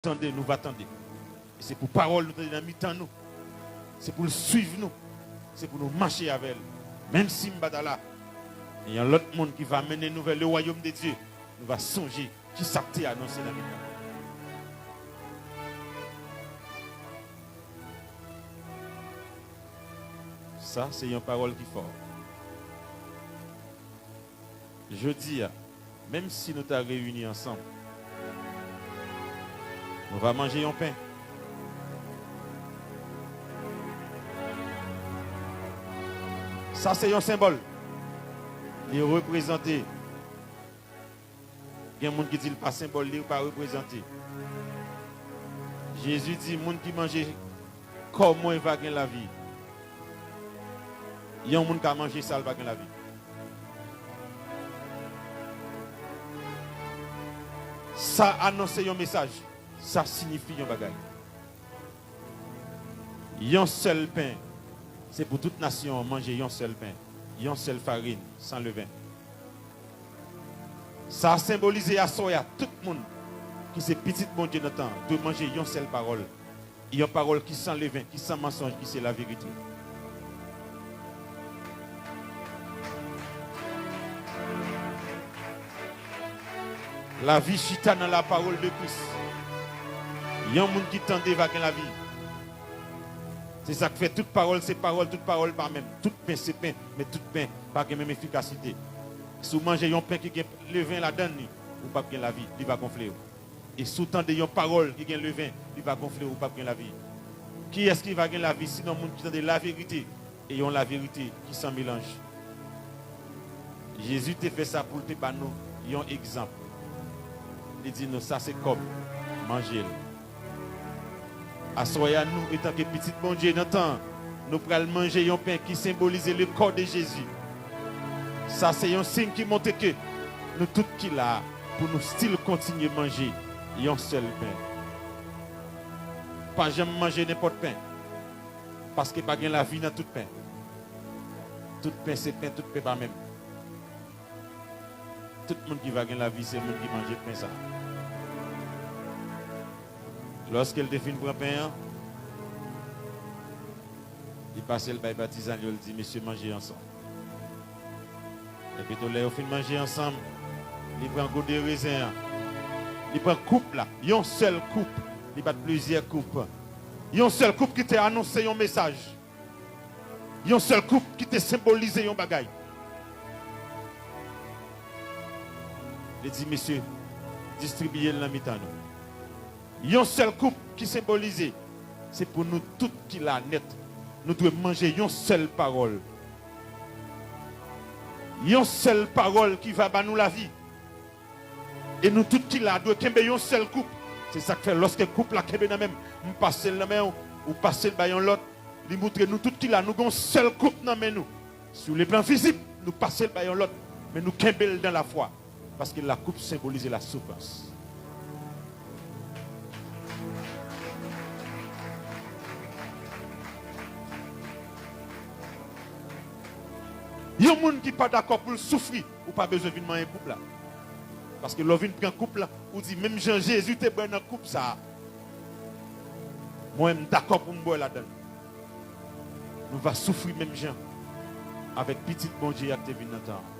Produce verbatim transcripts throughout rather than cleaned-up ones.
tande, nou va tande. E se pou pawòl nou tande nan mitan nou. Se pou l swiv nou. Se pou nou mache avè l. Menm si m pa ta la, men yon lòt moun ki va mennen nouvèl le royaume de Dieu, nou va sonje kisa k te anonse nan mitan nou. Sa, se yon pawòl ki fò. Jodi a, menm si nou ta reyini ansanm, nou va manje yon pen. Sa se yon senbòl. Li reprezante. Gen moun ki di l pa senbòl, li pa reprezante. Jezi di, moun ki manje kò mwen va gen lavi. Yon moun ka manje sa, l pa gen lavi. Sa anonse yon mesaj. Sa siyifi yon bagay. Yon sèl pen. Se pou tout nasyon an manje yon sèl pen, yon sèl farin, san leven. Sa senbolize aswè a, tout moun ki se pitit Bondye nan tan an dwe manje yon sèl pawòl. Yon pawòl ki san leven, ki san mansonj, ki se laverite. Lavi chita nan lapawòl de Kris. Yon moun ki tande va gen lavi. Se sa k fè tout pawòl se pawòl, tout pawòl pa menm. Tout pen se pen, men tout pen pa gen menm efikasite. Si w manje yon pen ki gen leven ladan li, ou p ap gen lavi, li va gonfle w. E si w tande yon pawòl ki gen leven, li va gonfle w, ou p ap gen lavi. Kiyès ki va gen lavi sinon moun ki tande laverite e yon laverite ki san melanj? Jezi te fè sa pou l te ba nou yon egzanp. Li di nou, sa se kò m, manje l. Aswè a, nou, etanke pitit Bondye nan tan an, nou pral manje yon pen ki senbolize le corps de Jésus. Sa se yon siy ki montre ke nou tout ki la a, pou nou still kontinye manje yon sèl pen. Pa janm manje nenpòt pen, paske pa gen lavi nan tout pen. Tout pen se pen, tout pen pa menm. Tout moun ki va gen lavi, se moun ki manje pen sa a. Lòske l te fin pran pen an, li pase l bay patizan li yo, l di, mesye, manje ansanm. Epi tou, lè yo fin manje ansanm, li pran gode rezen an. Li pran koup la, yon sèl koup. Li pa t plizyè koup. Yon sèl koup ki te anonse yon mesaj. Yon sèl koup ki te senbolize yon bagay. Li di, mesye, distribiye l nan mitan nou. Yon sèl koup ki senbolize, se pou nou tout ki la nèt, nou dwe manje yon sèl pawòl. Yon sèl pawòl ki va ba nou lavi. E nou tout ki la dwe kenbe yon sèl koup. Se sa k fè lòske koup la kenbe nan men m, m pase l nan men w, ou pase l bay yon lòt, li moutre nou tout ki la, nou gen yon sèl koup nan men nou. Sou le plan fizib, nou pase l bay yon lòt, men nou kenbe l dan lafwa. Paske la koup senbolize la soufrans. Yon moun ki pa dakò pou l soufri, ou pa bezwen vin manyen koup la. Paske lè w vin pran koup la, ou di, menm jan Jezi te bwè nan koup sa a, mwen, m dakò pou m bwè ladan l. Nou va soufri menm jan avèk pitit Bondye a k te vin nan tan an.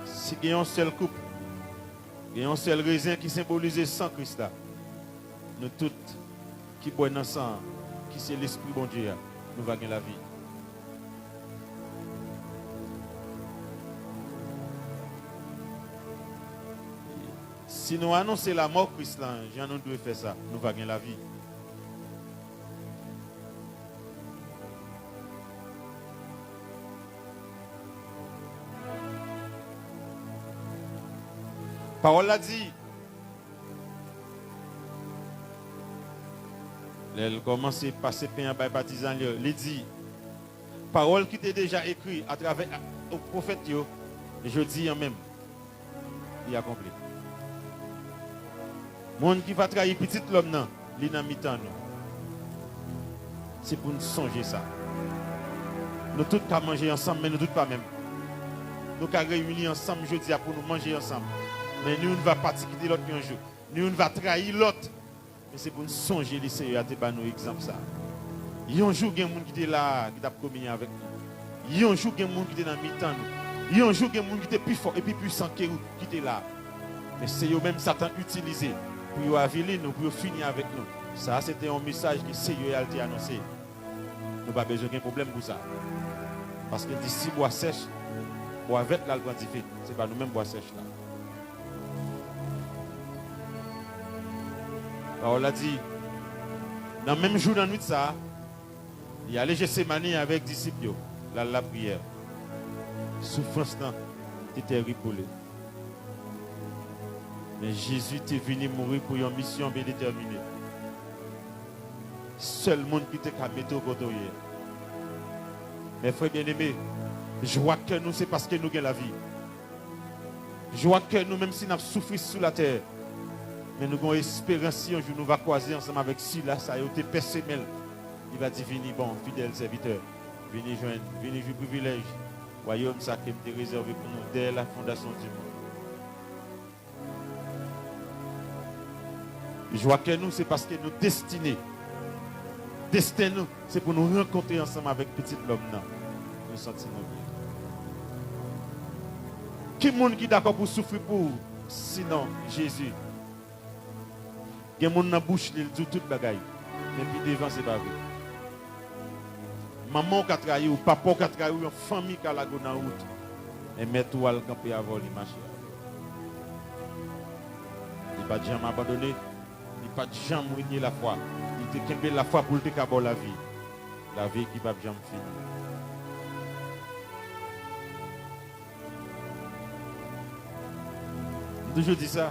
Si gen yon sèl koup, gen yon sèl rezen ki senbolize san Kris la, nou tout ki bwè nan san an, ki se Lespri Bondye a, nou va gen lavi. Si nou anonse lamò Kris la, jan nou dwe fè sa, nou va gen lavi. Pawòl la di, lè l kòmanse pase pen an bay patizan li yo, li di, pawòl ki te deja ekri atravè pwofèt yo, jodi an menm, li akonpli. Moun ki va trayi Pitit Lòm nan, li nan mitan nou. Se pou n sonje sa. Nou tout ka manje ansanm, men nou tout pa menm. Nou ka reyini ansanm jodi a pou nou manje ansanm. Men ni youn va pati kite lòt yon jou. Ni youn va trayi lòt. Men se pou n sonje li Senyè a te ba nou egzanp sa. Yon jou gen moun ki te la a, ki t ap kominye avèk nou. Yon jou gen moun ki te nan mitan nou. Yon jou gen moun ki te pi fò e pi pwisan ke ou ki te la a. Men se yo menm Satan itilize pou yo avili nou, pou yo fini avèk nou. Sa a se te yon mesaj ke Senyè a l te anonse. Nou pa bezwen gen pwoblèm pou sa. Paske l di si bwa sèch, bwa vèt la al pran dife. Se pa nou menm bwa sèch la. Pawòl la di, nan menm jou nan nwit sa a, li ale Jetsemani avèk disip yo, l al lapriyè. Soufrans lan te tèrib pou li. Men Jezi te vini mouri pou yon misyon byen detèmine. Sèl moun ki te ka mete w kote w ye. Men frè byeneme, jwa kè nou se paske nou gen lavi. Jwa kè nou, menm si n ap soufri sou latè, men nou gen yon esperans si yon jou nou va kwaze ansanm avèk sila sa yo te pè semèl. Li va di, vini, bon, fidèl sèvitè. Vini jwenn, vini jwi privilèj wayòm sa ke m te rezève pou nou dèyè la fondasyon di mond. Jwa kè nou, se paske nou destine. Desten nou, se pou nou rankontre ansanm avèk Pitit Lòm nan. Nou santi nou byen. Ki moun ki dakò pou soufri pou ou, sinon Jezi? Gen moun nan bouch li, l di w tout bagay. Men pi devan, se pa vre. Manman w ka trayi w, papa w ka trayi w, yon fanmi ka lage w nan wout. Men mèt ou al kanpe avè w, li mache avè w. Li pa t janm abandone, li pa t janm renye lafwa. Li te kenbe lafwa pou l te ka ba w lavi. Lavi ki p ap janm fini. M toujou di sa.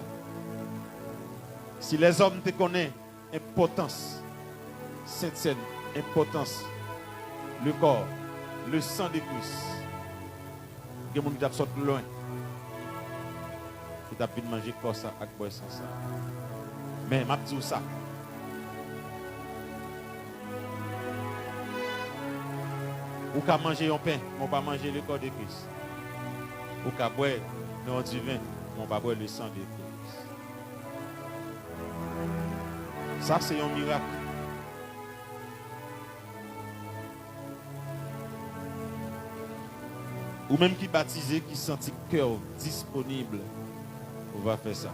Si lèzòm te konnen enpòtans Sentsèn, enpòtans le corps, le sang de Christ, gen moun ki t ap sot lwen, ki t ap vin manje kò sa ak bwè san sa. Men, m ap di w sa. Ou ka manje yon pen, men w pa manje le corps de Christ. Ou ka bwè nan yon diven, men w pa bwè le sang de Christ. Sa se yon mirak. Ou menm ki batize, ki santi kè w disponib, ou va fè sa.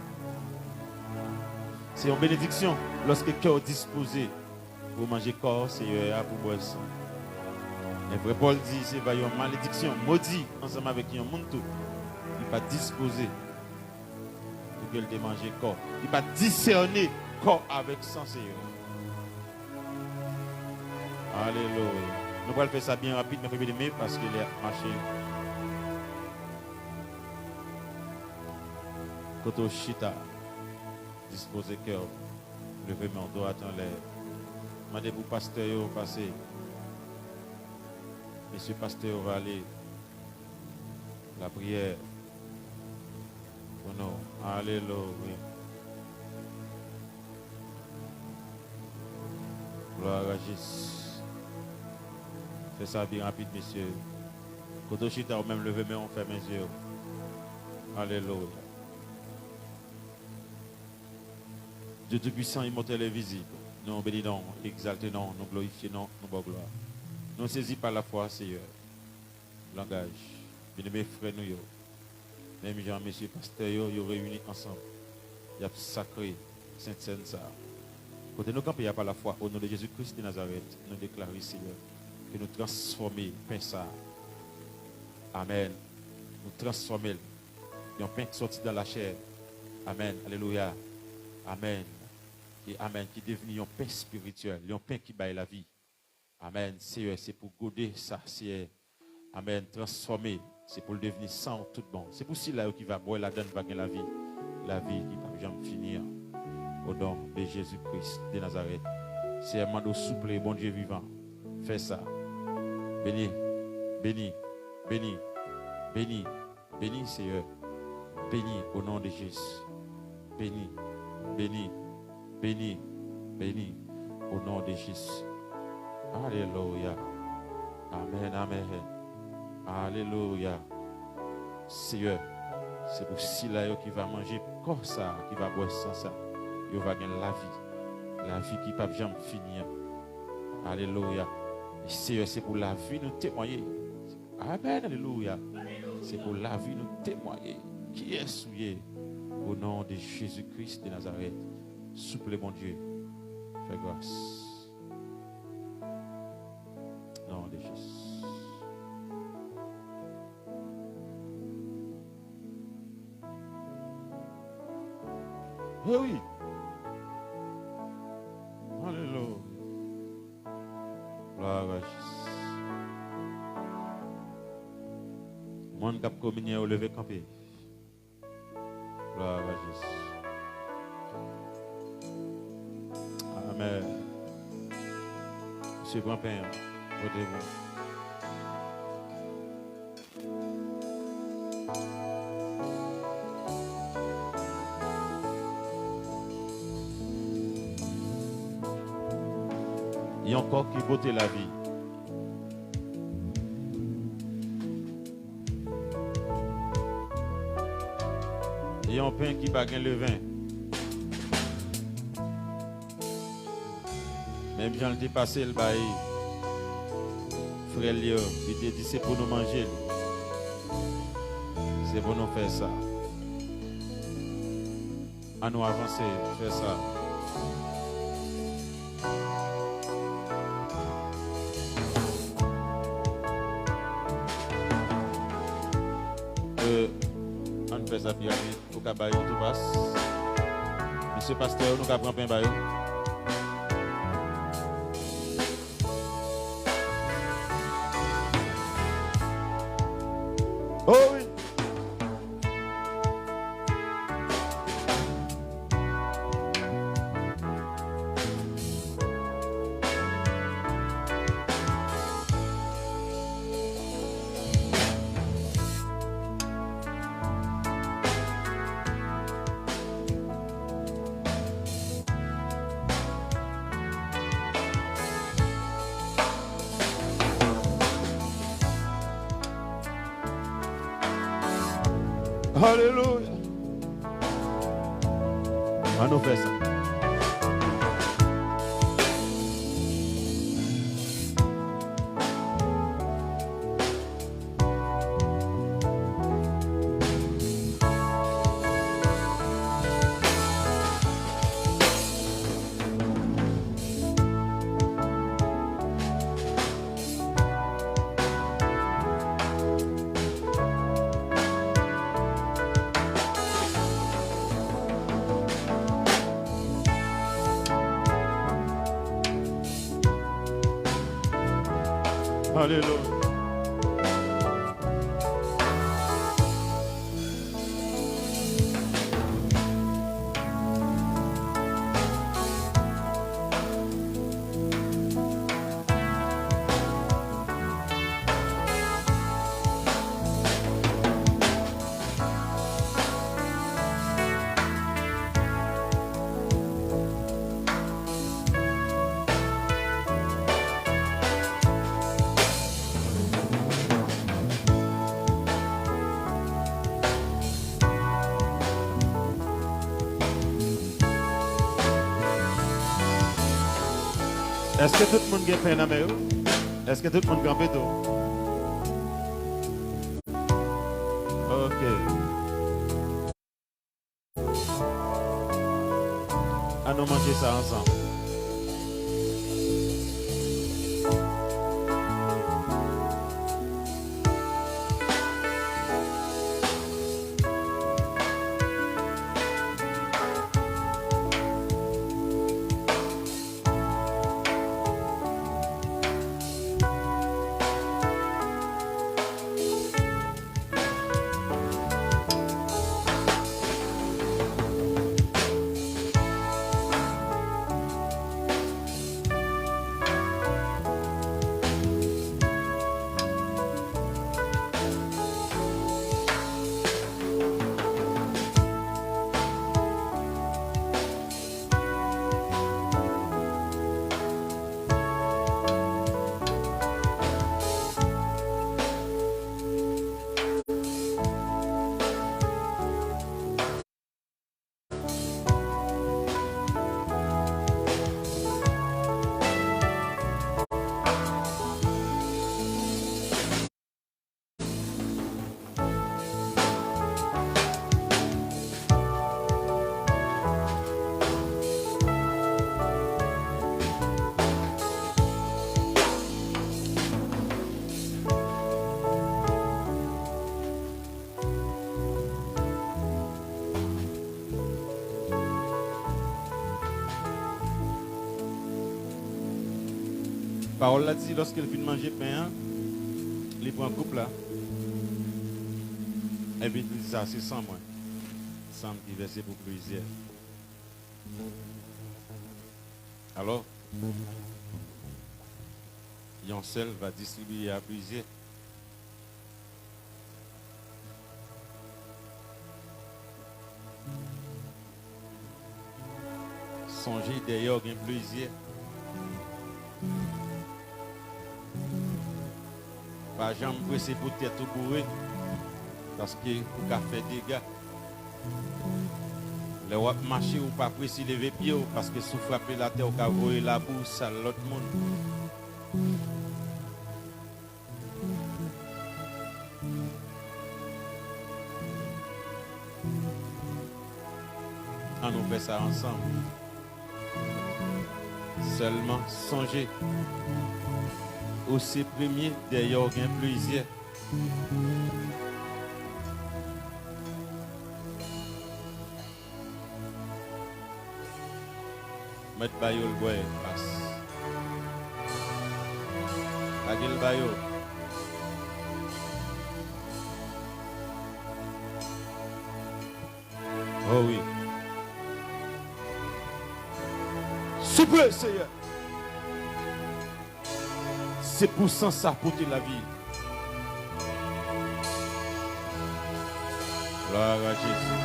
Se yon benediksyon lòske kè w dispoze pou manje kò Seyè a, pou bwè san. Men vrè Pòl di se va yon malediksyon, modi ansanm avèk yon moun tou ki pa dispoze pou ke l te manje kò. Li pa t disène kò avèk san Seyè. Alelouya. Nou pral fè sa byen rapid, men fè byen eme, paske lè ap mache. Kote w chita, dispoze kè w, leve men w dwat anlè. Mande pou pastè yo pase. Mesye pastè yo va ale. Lapriyè pou nou. Alelouya. Glwa a Jezi. Fè sa byen rapid, mesye. Kote w chita, ou menm leve men w, fèmen zye w. Alelouya. Dye Toupisan, Imòtèl, Envizib, nou beni non w, egzalte non w, nou glorifye non w, nou ba w glwa. Nou sezi pa lafwa, Seyè. Langaj. Byeneme frè nou yo, menm jan mesye pastè yo, yo reyini ansanm, y ap sakre Sentsèn sa a. Kote nou kanpe a, pa lafwa, o non de Jezi Kris de Nazarèt, nou deklare, Seyè, ke nou transfòme pen sa a. Amèn. Nou transfòme l. Yon pen ki sòti dan lachè. Amèn. Alelouya. Amèn. E amèn. Ki devni yon pen espirityèl, yon pen ki bay lavi. Amèn. Seyè, se pou gode sa, Seyè. Amèn. Transfòme. Se pou l devni san w tout bon. Se pou sila yo ki va bwè ladan l va gen lavi. Lavi ki p ap janm fini an. O non de Jezi Kris de Nazarèt. Seyè, mande w souple, Bondye vivan. Fè sa. Beni, beni, beni, beni. Beni, Seyè. Beni, o non de Jezi. Beni, beni, beni, beni, o non de Jezi. Alelouya. Amèn, amèn. Alelouya. Seyè, se pou sila yo ki va manje kò sa a, ki va bwè san sa a, yo va gen lavi, lavi ki p ap janm fini an. Alelouya. E Seyè, se pou lavi nou temwaye. Amèn, alelouya. Se pou lavi nou temwaye kiyès ou ye. O non de Jezi Kris de Nazarèt, souple, Bondye, fè gras. Non de Jezi. E wi. Alelouya. Glwa a Jezi. Moun k ap kominye yo leve kanpe. Glwa a Jezi. Amèn. Misye pran pen an. Pote pou. Yon kò ki pote lavi. Yon pen ki pa gen leven. Menm jan l te pase l bay frè l yo, li te di se pou nou manje l. Se pou nou fè sa. An nou avanse, fè sa. Euh, ann fè sa pi rapid. Ou ka ba yo tou pas. Mesye pastè yo, nou ka pran pen ba yo. Oh wi. Alelouya. Ann nou fè sa. Alelouya. Èske tout moun gen pen nan men yo? Èske tout moun kanpe tou? Ok. Ann nou manje sa ansanm. Pawòl la di, lòske l fin manje pen an, li pran koup la, epi li di, "Sa se san mwen, san m ki vèse pou plizyè." Alò, yon sèl va distribiye a plizyè. Sonje, dèyè w gen plizyè. Pa janm prese pou tèt ou boure, paske ou ka fè dega. Lè w ap mache, ou pa prese leve pye w, paske si w frape l atè, ou ka voye labou sal lòt moun. Ann nou fè sa ansanm. Sèlman sonje, ou se premye, dèyè w gen plizyè. Mèt ba yo l bwè, pas. Lage l ba yo. Oh wi. Souple, Seyè. Se pou san sa pote lavi. Glwa a Jezi.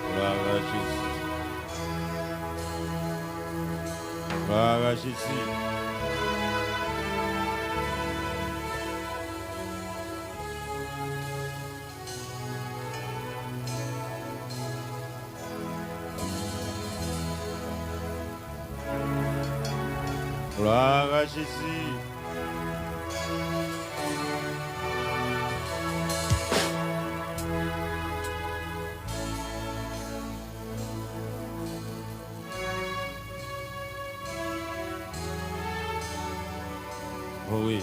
Glwa a Jezi. Glwa a Jezi. Glwa a Jezi. Oh wi.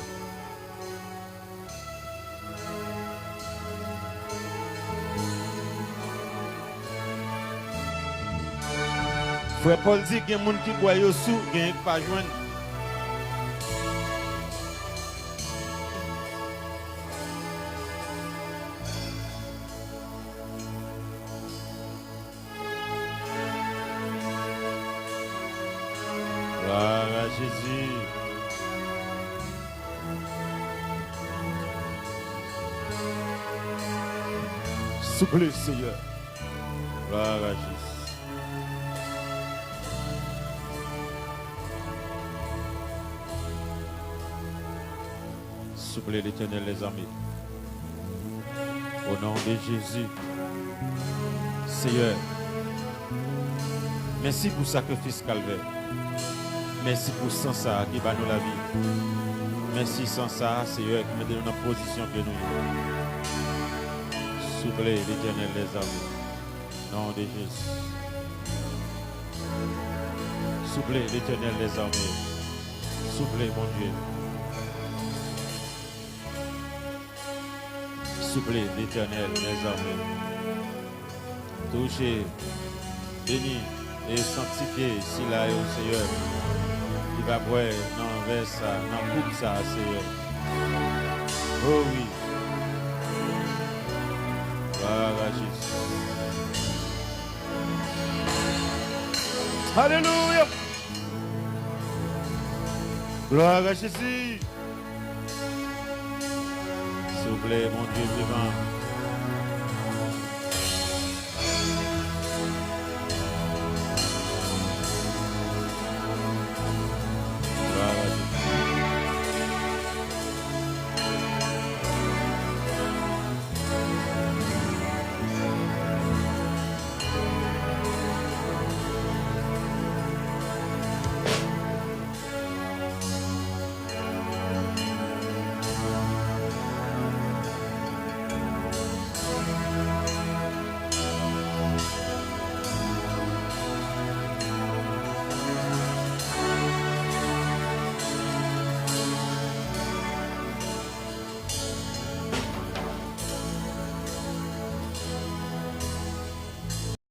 Frè Pòl di, gen moun ki kwè yo sou, genyen k pa jwenn. Glwa a Jezi. Souple, Seyè. Glwa a Jezi. Souple, Letènèl dèzame. O non de Jezi. Seyè, mèsi pou sakrifis Kalvè. Mèsi pou san sa a ki ba nou lavi. Mèsi san sa a, Seyè, ki mete nou nan pozisyon ke nou ye. Souple, Letènèl dèzame. Non de Jezi. Souple, Letènèl dèzame. Souple, Bondye. Souple, Letènèl dèzame. Touche, beni e sanktifye sila yo, Seyè, ki va bwè nan vè sa, nan koup sa, Seyè. O wi. Glwa a Jezi. Alelouya. Glwa a Jezi. Souple, Bondye vivan.